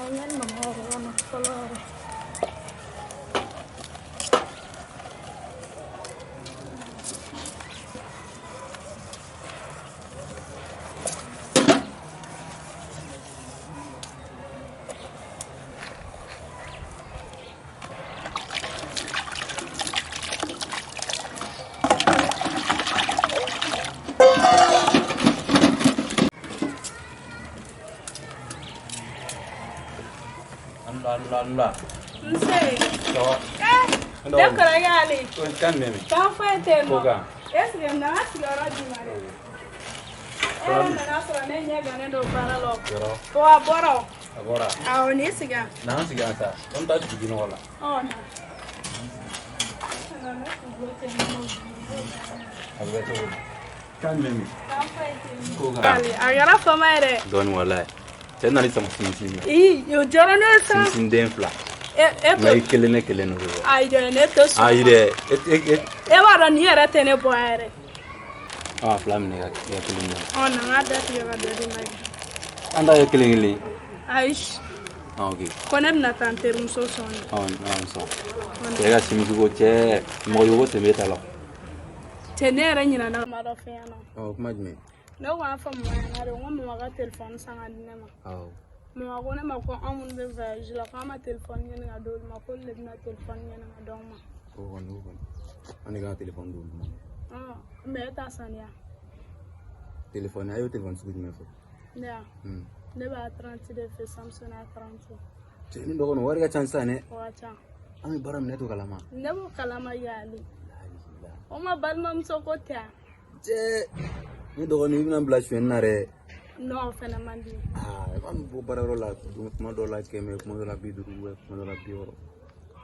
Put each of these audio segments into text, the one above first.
la yanni mama yɛrɛ ka na fɔlɔ yɛrɛ. Nla. Nse. Ça va? Eh, ne kɔrɔkɛ Ale. Kan jumɛn bɛ? Kan foyi tɛ yen nɔ. Ko kan. Est ce que na ka sigiyɔrɔ d'i ma dɛ? E yɛrɛ nana sɔrɔ ne ɲɛ gannen don baara la o. Yɔrɔ. Ko a bɔra o. A bɔra. Awɔ, n'i sigi yan. N'an sigi yan sa. Ko n taa jigin nɔgɔ la. Ɔ na. Ne kunkolo tɛ n bolo. A bɛ kɛ cogo di? Kan jumɛn bɛ? Kan foyi tɛ yen nɔ. Ko kan. Ale, a kɛra fama ye dɛ. Dɔɔni walayi. Cɛ nana sama sinsin na. Ii, o diyara ne ye sa. Sinsin den fila. E e Nka i to. kelen ne kelen de bɛ bɔ. Ayi jɔ ne tɛ sɔn. Ayi dɛ. E e e. E b'a dɔn nin yɛrɛ tɛ ne bɔ yɛrɛ. A fila minɛ ka i ka kelen minɛ. Ɔ na n k'a datigɛ ka dɔ d'i ma. An ta kɛ kelen kelen. Ayi. Ah ok. Ko ne bɛna taa n terimuso sɔn de. Ɔ n sɔn. Cɛ ka simisi ko cɛ mɔgɔ yogo sen bɛ ta la. Cɛ ne yɛrɛ ɲinɛna kuma dɔ f'i ɲɛna. Ɔ kuma jumɛn? Ne ko a fɔ mama ɲɛna de, n ko mama ka telefɔni san ka di ne ma. Awɔ. Mama ko ne ma ko anw minnu bɛ voyage la k'an ma telefɔni ɲini ka d'olu ma, k'olu de bɛna telefɔni ɲini ka d'anw ma. O kɔni o kɔni. An de ka telefɔni d'olu ma. Ɔ mais e t'a saniya. Telefɔni a y'o telefɔni sugu jumɛn fɔ? Ne ya. Ne b'a 30 de fɛ, Samsung A30. Cɛ ni dɔgɔnin wari ka ca sisan dɛ. O ka ca. An bɛ baara minɛ to kalama. Ne b'o kalama yaali. O ma balimamuso ko tɛ yan. Cɛ ni dɔgɔnin i bɛna n bila sonyɛni na dɛ. Non, o fɛnɛ man di. Aa an bɛ bɔ baarayɔrɔ la kuma dɔw la 100, kuma dɔw la 50, kuma dɔw la 60.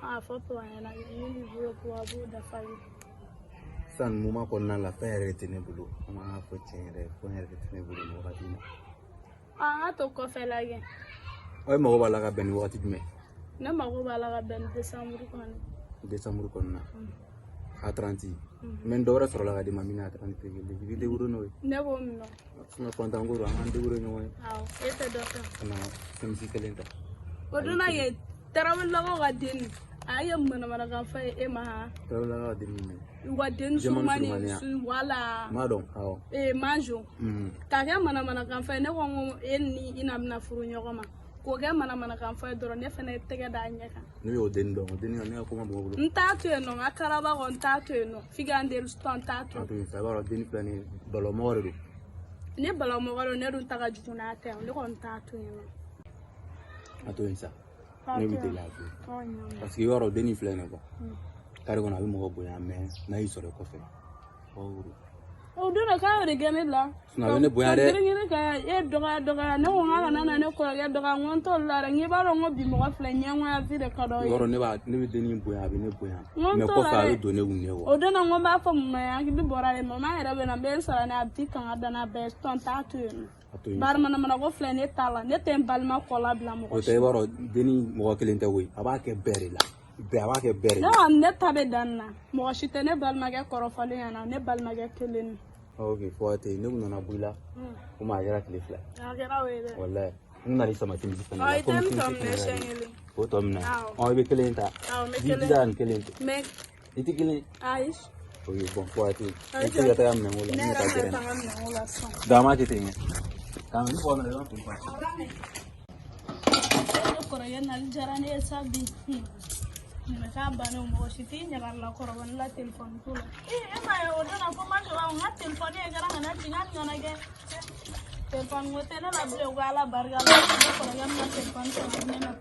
A fɔ papa ɲɛna min b'i bolo ko a b'o dafa ye. Sisan nin moment kɔnɔna la fɛn yɛrɛ de tɛ ne bolo. An b'a fɔ tiɲɛ yɛrɛ fɛn yɛrɛ de tɛ ne bolo nin wagati in na. An ka to kɔfɛ la kɛ. Ɔ e mago b'a la ka bɛn ni wagati jumɛn? Ne mago b'a la ka bɛn ni décembre kɔni. Décembre kɔnɔna. A 30. Mais dɔ wɛrɛ sɔrɔla ka di ma min n'a 30 tɛ kelen ye. I b'i débrouiller n'o ye. Ne b'o minɛ. Sinon fantan ko don, an k'an débrouiller ɲɔgɔn ye. Awɔ, e tɛ dɔ fɛ. Ka na simisi kelen ta. O donna yen tarawelelakaw ka den nin a ye manamanakan fɔ ye e ma han. Tarawelelakaw ka den minɛ. U ka den Jɛman surumani surumani. Wala. N b'a dɔn awɔ. Ee manjo. K'a kɛ manamanakan fɔ ye, ne ko n ko e ni i na bɛna furu ɲɔgɔn ma. K'o kɛ manamanakan fɔ ye dɔrɔn ne fana ye tɛgɛ da a ɲɛ kan. Ne y'o den dɔn, o den ne ka ko ma bɔ n bolo. N t'a to yen nɔ, n ka karaba kɔ n t'a to yen nɔ, f'i ka n deli n t'a to A yen. to yen sa, i b'a dɔn den filɛ nin ye balɔmɔgɔ de don. Ne balamɔgɔ don, ne dun ta ka jugu n'a ta ye, ne kɔni t'a to yen nɔ. A to yen sa. T'a Ne to b'i yen. deli a to yen. Ɔ ɲa. Parce que i b'a dɔn dennin filɛ nin ye quoi. Kare kɔnɔ a bɛ mɔgɔ bonya mais n'a y'i sɔrɔ i kɔfɛ. O O don na k'a y'o de kɛ ne la. Sinon a bɛ ne bonya dɛ. Ka girin ka e dɔgɔya dɔgɔya, ne ko n k'a kana na ne kɔrɔkɛ dɔgɔya, n ko n t'olu la dɛ, n k'i b'a dɔn n ko bi mɔgɔ filɛ ɲɛngoya fi de ka d'aw I ye. b'a dɔn ne bɛ dennin bonya, a bɛ ne bonya. N ko n Mais t'o la kɔfɛ a dɛ. bɛ don ne kun ne quoi. O don na n ko n b'a fɔ mama ye, hakili bɔra de, mama yɛrɛ bɛ na n bɛ n sara ne a bɛ t'i kan ka da n'a bɛɛ ye, n t'a to yen nɔ. A to yen. Bari manamana ko filɛ ne t'a la, ne tɛ n balima kɔ labila O mɔgɔ tɛ si. i b'a dɔn dennin mɔgɔ kelen tɛ koyi. A b'a kɛ bɛɛ de la. Bɛɛ a b'a kɛ bɛɛ de Ne la. kɔni ne ta bɛ dan nin na, mɔgɔ si tɛ ne balimakɛ kɔrɔfɔlen ɲɛna, ne balimakɛ kelen de. Ok fo tɛ yen, ne kun nana bɔ i la. Komi a kɛra tile 2. A kɛra o ye dɛ. Walayi. N nana i sama simisi fana Ɔ la. i tɛ Komi n tɔ simisi minɛ fana ka siɲɛ di. kelen. K'o tɔ minɛ. Awɔ. Ɔ i bɛ kelen ta. Awɔ n bɛ I kelen. jija nin kelen tɛ. Mais I tɛ kelen. ayi. Ok bon fo tɛ yen. Ayi I tɛ se ka taga minɛnko la. Ne Ne bɛ yɛrɛ taa bɛna gɛrɛn taa na. n ka minɛnko la sisan. Donc an b'a kɛ ten kɛ. K'an ni mɔgɔ minɛ i b'a fɔ. Ne kɔrɔkɛ nali diyara ne ye sa bi. Nin bɛ k'a bannen o, mɔgɔ si t'i ɲagali la kɔrɔbɔ ne la telefɔni ko la. Ee e m'a ye o don na ko ma jɔ n ka telefɔni ye kɛra ka na jigin hali kana kɛ. Telefɔni ko tɛ ne la bilen, ko Ala barika la ne kɔrɔkɛ bɛna telefɔni san ka di ne ma.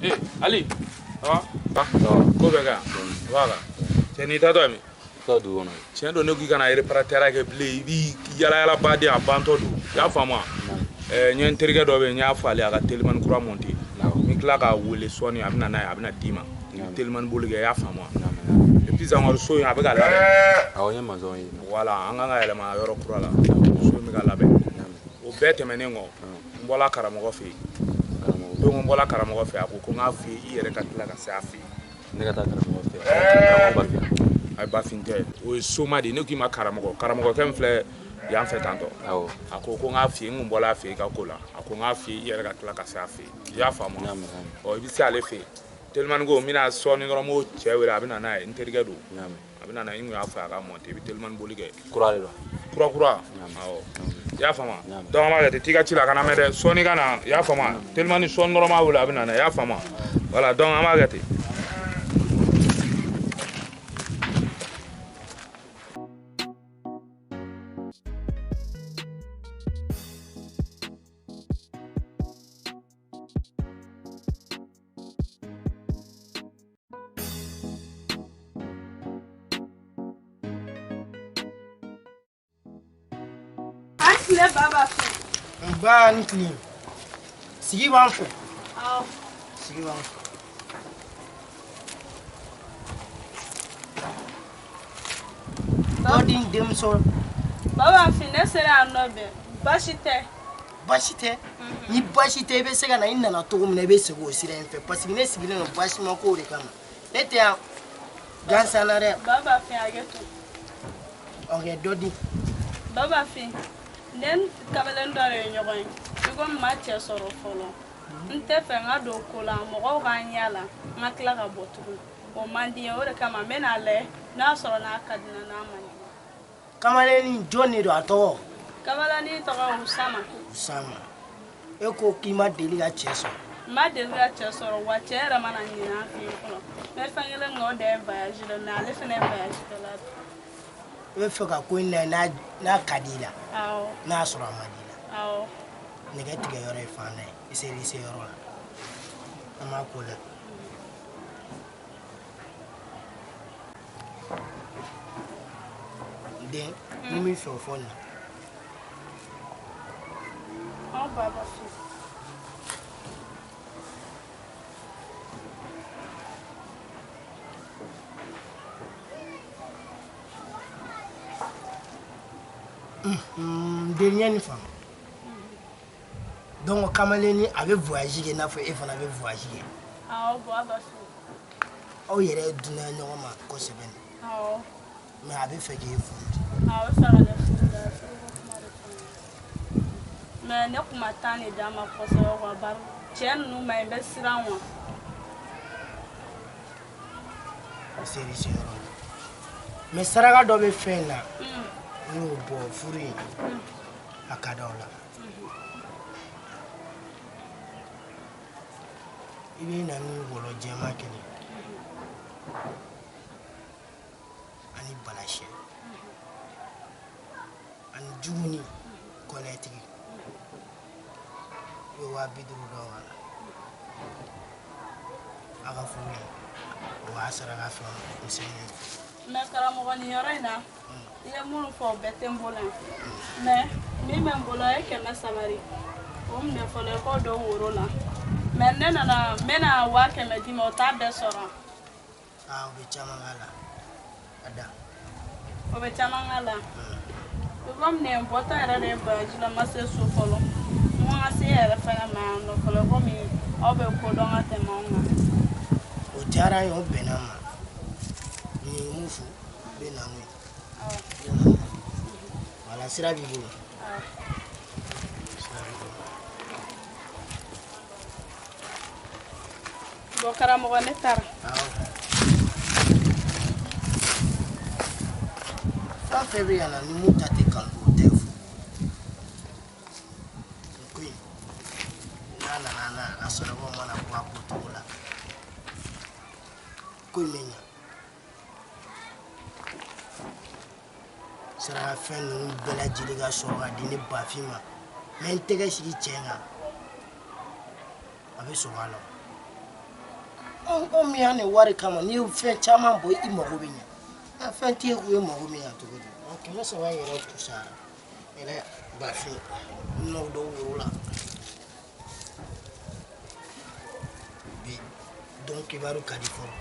Eh, Ali, ça va? Ça va. Ko bɛɛ ka ɲi? Ça va. Cɛ n'i taatɔ ye min? Taa dugu kɔnɔ. Tiɲɛ don, ne ko i kana réparateur kɛ bilen, i b'i yala yala baden a bantɔ don, i y'a faamu wa? N ye n terikɛ dɔ bɛ yen, n y'a fɔ ale ye a ka telimani kura monter. N bɛ tila k'a wele sɔɔni, a bɛ na n'a ye, a bɛ na d'i ma. I bɛ telimani boli kɛ, i y'a faamu wa? Et puis encore, so in a bɛ ka labɛn. Awɔ, n ye maçon ye. Voilà, an kan ka yɛlɛma yɔrɔ kura la, so in bɛ ka labɛn. O bɛɛ tɛmɛnen kɔ, n bɔla karamɔgɔ fɛ yen. Donc n bɔla karamɔgɔ fɛ, a ko ko n k'a f'i ye, i yɛrɛ ka tila ka se a fɛ yen. Ne ka taa karamɔgɔ fɛ? Karamɔgɔ Bafin? Ayi, Bafin tɛ, o ye soma de ye. Ne k'i ma karamɔgɔ, karamɔgɔkɛ min filɛ yan fɛ tantɔ. A ko ko n k'a f'i ye, n kun bɔla a fɛ yen i ka ko la, a ko n k'a f'i ye, i yɛrɛ ka tila ka se a fɛ yen, i y'a faamu wa? Ɔ, i bɛ se ale fɛ yen. Telimani ko n bɛna sɔɔni dɔrɔn, n b'o cɛ wele, a bɛ na n'a ye, n terikɛ don. A bɛ na n'a ye, n kun y'a fɔ a ka monter, i bɛ telimani boli kɛ. Kura de don? Kura kura, awɔ, i y'a faamu wa? Donc an b'a kɛ ten, t'i ka ci la, kana mɛn dɛ, sɔɔni ka na, i y'a faamu wa? Telimani sɔɔni dɔrɔn n b'a wele, a bɛ na n'a ye, i y'a faamu wa? Voilà, donc an b'a kɛ ten. An tile, baba fɛ. Nba, ni tile. Sigi b'an fɛ. Awɔ. Sigi b'an fɛ. Dɔ di n denmuso. Baba fɛ, ne sera yan nɔ bɛn, baasi tɛ? Baasi tɛ. Ni baasi tɛ, i bɛ se ka na. I nana cogo min na, i bɛ segin o sira in fɛ, parce que ne sigilen don baasima kow de kama. Ne tɛ yan gansan na dɛ. Baba fɛ, hakɛ to. Ok, dɔ di. Baba fɛ, ne ni kamalen dɔ de ye ɲɔgɔn ye. I komi n ma cɛ sɔrɔ fɔlɔ, n tɛ fɛ n ka don ko la, mɔgɔw ka n y'a la, n ka tila ka bɔ tugun, o man di n ye. O de kama n bɛ n'a lajɛ n'a sɔrɔ n'a ka di n na, n'a man di n na. Kamalennin jɔn de don, a tɔgɔ? Kamalennin tɔgɔ Usama. Usama. E ko k'i ma deli ka cɛ sɔrɔ? N ma deli ka cɛ sɔrɔ, wa cɛ yɛrɛ ma na ɲinɛ an fɛ yen fɔlɔ. N bɛ fɛn kelen min kɛ, o de ye voyage la, mais ale fana ye voyage kɛla de. I bɛ fɛ ka ko in lajɛ n'a ka di i la? Awɔ. N'a sɔrɔ a man di i la? Awɔ. Nɛgɛ tigɛ yɔrɔ ye fan da ye, i ser'i se yɔrɔ la, an b'a ko la. N den, mun b'i fɛ, o fɔ nin na. Aw baba fɛ. N den, ɲɛ nin faamu. Donc kamalennin a bɛ voyage kɛ i n'a fɔ e fana bɛ voyage kɛ? Awɔ, baba fɛ. Aw yɛrɛ ye dunan ɲɔgɔn ma kosɛbɛ? Awɔ. Mais a bɛ fɛ k'e furu? A bɛ fɛ ka ne furu dɛ, furuko kuma de fɔ. Mais ne kun ma temps de d'a ma kosɛbɛ quoi, bari cɛ ninnu ma ɲi, n bɛ siran wa. I ser'i se yɔrɔ la, mais saraka dɔ bɛ fɛn in na. N'i y'o bɔ, furu in a ka d'aw la. I bɛ na ni wɔlɔ jɛman kelen ani balasɛ ani juguni kɔlɛtigi. I bɛ 50 000 dɔw a la. A ka furu in, o b'a saraka fɛn misɛnnin. Mais karamɔgɔ, nin yɔrɔ in na, i ye minnu fɔ, o bɛɛ tɛ n bolo yan. Mais min bɛ n bolo, o ye 300 de ye. O minɛ fɔlɔ, i k'o don woro la. Mais ne nana, n bɛna 100 000 d'i ma, o t'a bɛɛ sɔrɔ. Aa, o bɛ caman k'a la, a da. O bɛ caman k'a la. I komi nin bɔtɔ yɛrɛ de ye voyage la, n ma se so fɔlɔ. N ko n ka se e yɛrɛ fɛnɛ ma yan nɔ fɔlɔ, komi aw bɛ ko dɔn ka tɛmɛ anw kan. O diyara n ye, o bɛnna n ma. Nin mun fo, i bɛ na n'o ye. I bɛ na n'o ye. Wala, sira b'i bolo. Sira b'i bolo. Bon karamɔgɔ, ne taara. Awɔ. Fɛn fɛn bɛ yan na, ni mun ta tɛ kanu, o tɛ fo. Nin ko in n'a nana n'a a sɔrɔ mana bɔ a bɔcogo la, ko in bɛ ɲa. Saraka fɛn ninnu bɛɛ lajɛlen ka sɔrɔ ka di ne Bafin ma, n bɛ n tɛgɛ sigi cɛ kan, a bɛ sɔrɔ a la. Anw min y'an ni wari kama, n'i ye fɛn caman bɔ, i mago bɛ ɲa. Fɛn t'i ye k'u ye mago min ɲa cogo di? 300 in yɛrɛ tusara yɛrɛ bafin n'o dɔw woro la bi. Don kibaru ka di fɔlɔ.